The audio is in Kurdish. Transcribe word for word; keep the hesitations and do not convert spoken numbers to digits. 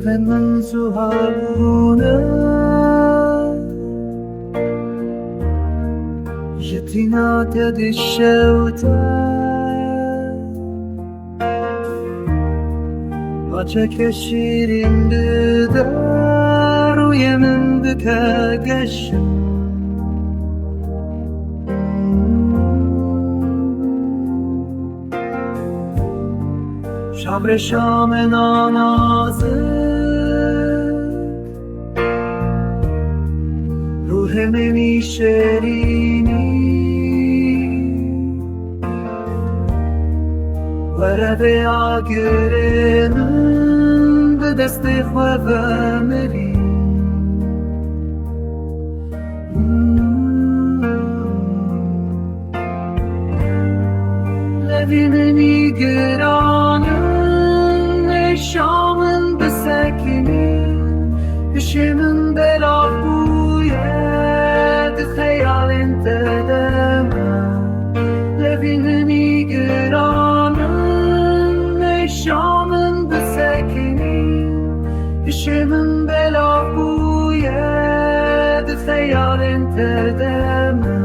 Min suha bûne ji tîna te dişewte. Maçeke şîrîn bide, rûyê min bike geş. Şabrê şamê nanazik, ruhê min î şêrînî. Were vê agirê min, bi destê xwe vemirî. Levî min î giran in, êşa min bisekinî. Hişê min belav bûye, di xeyalên te de me. Levî min î giran in, êşa min bisekinî. Hişê min belav bûye, di xeyalên te de me.